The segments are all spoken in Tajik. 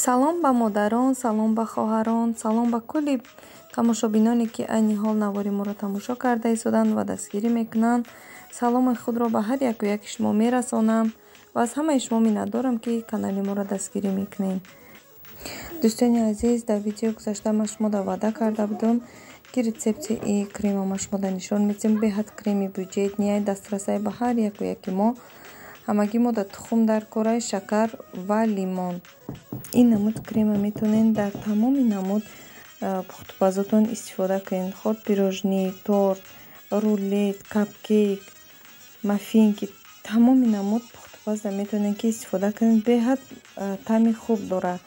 Салом ба модарон, салом ба хоҳарон, салом ба кулли тамошобиноне, ки айни ҳол навори моро тамошо карда истоданд ва дастгирӣ мекунанд. Саломи худро ба ҳар яку яки шумо мерасонам ва аз ҳамаи шумо миннатдорам, ки канали моро дастгирӣ мекунед. Дӯстони азиз, дар видеои гузашта ман шумода ваъда карда будам, ки рецепти и крема ман шумода нишон медиҳам. Беҳад креми бюджетный, дастрасай ба ҳар яку яки мо. Ҳамагӣ мо дар тухм дар корай, шакар ва лимон. Ин намуд крема метавонед дар тамоми намуд пухтупазотон истифода кунед. Ход пирожни, торт, рулет, капкейк, маффинки, тамоми намуд пухтупазда метавонед, ки истифода кунед. Беҳад таъми хуб дорад.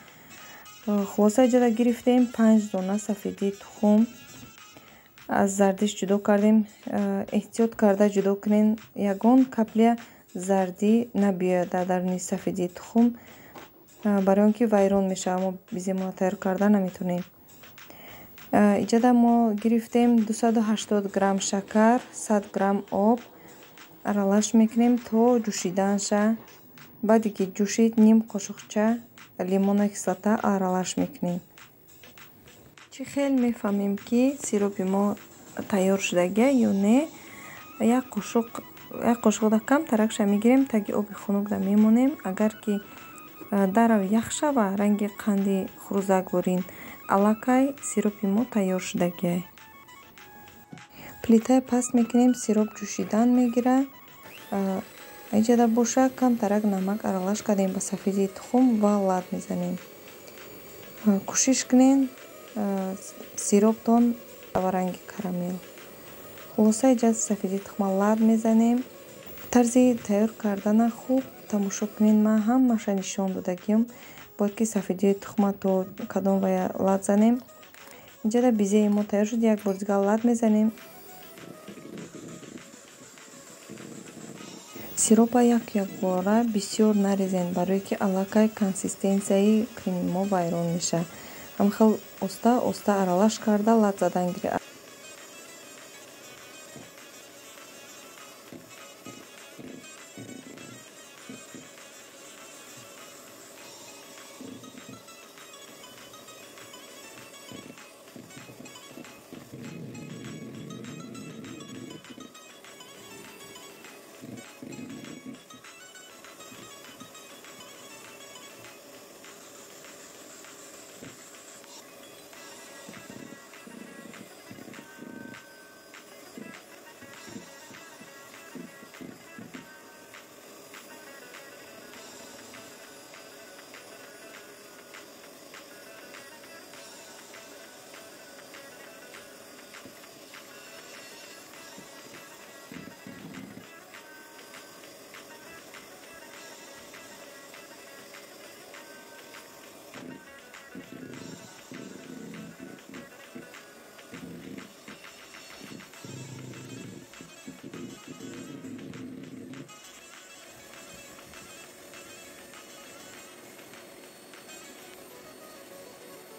Хулоса, иҷода гирифтем 5 дона сафедии тухм, аз зардиш ҷудо кардем. Эҳтиёт карда ҷудо кунед, ягон капля зардӣ набиёяд дар даруни сафедии тухм, барои он ки вайрон мешавад, мо беземона тайёр карда наметавонем. Иҷода мо гирифтем 280 грамм шакар, 100 грамм об, аралаш мекунем то ҷӯшиданша. Баъде ки ҷӯшид, ним қошуқча лимонная кислота аралаш мекунем. Чӣ хел мефаҳмем, ки сиропи мо тайёр шудагия ё не? Як қошуқ, як қошуқда камтаракша мегирем, таги оби хунукда мемонем. Агар ки дарав ях шава, ранги қанди хурӯзак борин, аллакай сиропи мо тайёр шудагиай. Плитаи паст мекунем, сироп ҷӯшидан мегирад. Иҷода боша камтарак намак аралаш кардем ба сафедии тухм ва лат мезанем. Кӯшиш кунед, сироптон ва ранги карамел. Хулоса, иҷа сафедии тухма лат мезанем. Тарзи тайёр кардана хуб тамошо кунед, ман ҳамаша нишон додагиам. Бояд ки сафедии тухма то кадом вая лат занем. Инҷода безеи мо тайёр шуд, як бор дигар лат мезанем. Сиропа як якбора бисёр нарезен, барое ки аллакай консистенсияи креми мо вайрон мешавад. Ҳамхел оста оста аралаш карда лат задан гиред.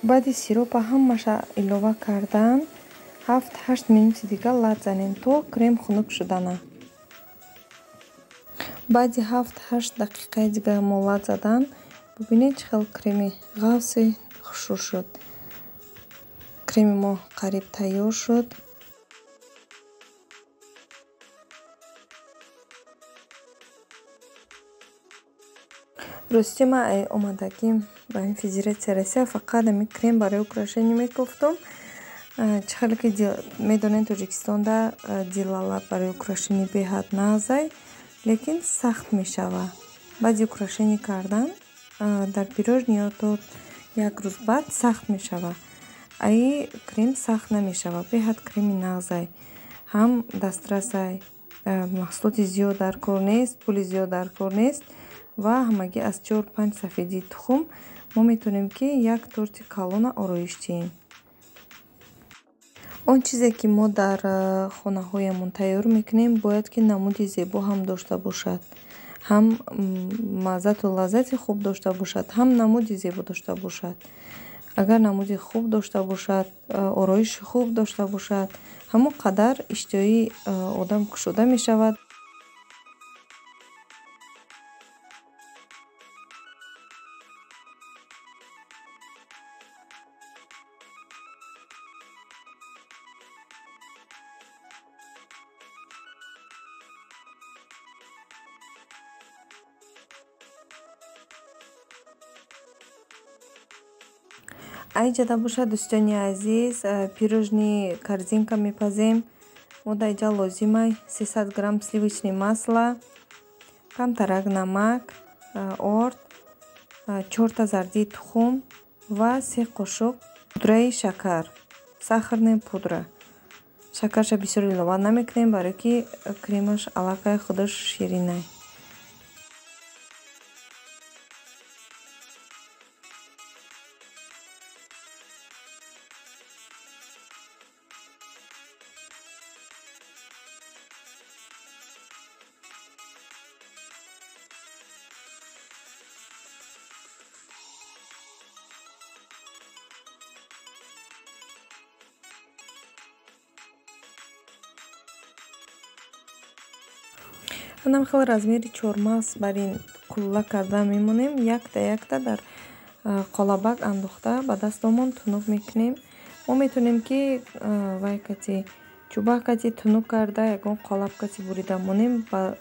Баъди сиропа ҳамаша илова кардан, 7-8 минути дигар лат занем, то крем хунук шудана. Баъди 7-8 дақиқаи дигар мо лат задан, бубинед, чӣ хел креми ғафси хушрӯ шуд. Креми мо қариб тайёр шуд. Рости, ман омадагим ба ин Федератсияи Россия фақат ҳамин крем барои украшение мекофтум. Чӣ хеле ки медонед, Тоҷикистонда дилалаб барои украшение беҳад нағзай, лекин сахт мешавад. Баъди украшение кардан дар пирожни ё торт як рӯз баъд сахт мешавад. Аи крем сахт намешавад, беҳад креми нағзай, ҳам дастрасай, маҳсулоти зиёд дар кор нест, пули зиёд дар кор нест ва ҳамагӣ аз 4-5 сафедии тухм мо метавонем, ки як торти калона ороиш диҳем. Он чизе, ки мо дар хонаҳоямон тайёр мекунем, бояд ки намуди зебо ҳам дошта бошад, ҳам маззату лаззати хуб дошта бошад, ҳам намуди зебо дошта бошад. Агар намуди хуб дошта бошад, ороиши хуб дошта бошад, ҳамон қадар иштиҳои одам кушода мешавад. Айҷада бошад, дӯстони азиз, пирожни корзинка мепазем. Мо дар инҷа лозимай 300 грамм сливочный масло, камтарак намак, орд, 4та зардии тухм ва 3 қошуқ пудраи шакар, сахарная пудра. Шакарша бисёр илова намекунем, барое ки кремаш аллакай худаш ширинай. Анам хел размери чормағз бар ин кулла карда мемонем, якта якта дар қолабак андохта ба дастомон тунук мекунем. Мо метавонем ки вай кати чӯбак кати тунук карда ягон қолаб кати бурида монем. Ба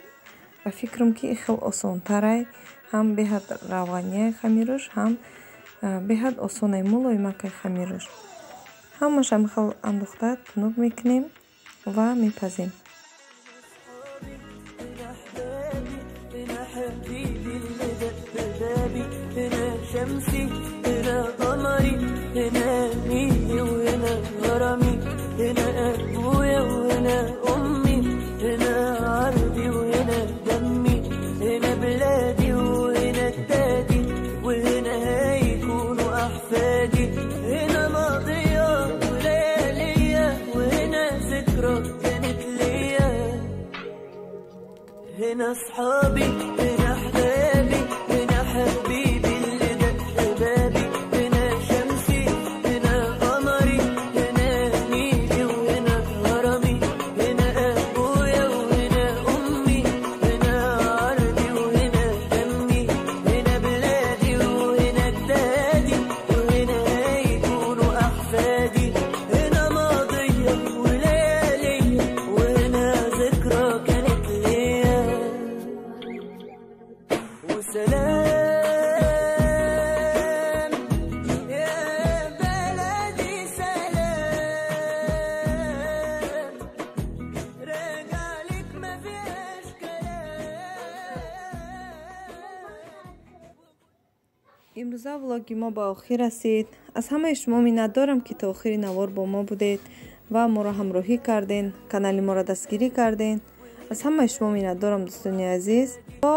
фикрам ки хел осонтарай, ҳам беҳад равғанияй хамируш, ҳам беҳад осонай, мулоимакай хамируш. Ҳамаш ҳам хел андохта тунук мекунем ва мепазем. شمسي هنا قمري هنا نيلي وهنا هرمي هنا أبويا وهنا أمي هنا عرضي وهنا دمي هنا بلادي وهنا جدادي وهنا هيكونوا أحفادي هنا ماضية وليالية وهنا ذكرى كانت ليا هنا أصحابي هنا أحبابي هنا حبيبي سلام يا بلدي سلام راجع لك ما فيهاش كلام. Имрӯза влоги мо ба охир расид. Аз ҳамаи шумо миннатдорам, ки то охири навор бо мо будед ва моро ҳамроҳӣ карден, канали моро дастгирӣ карден. Аз ҳамаи шумо миннатдорам, дӯстони азиз. То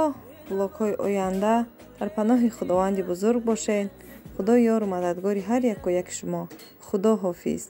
влогҳои оянда дар паноҳи Худованди бузург бошед. Худо ёру мададгори ҳар яку яки шумо. Худо ҳофиз.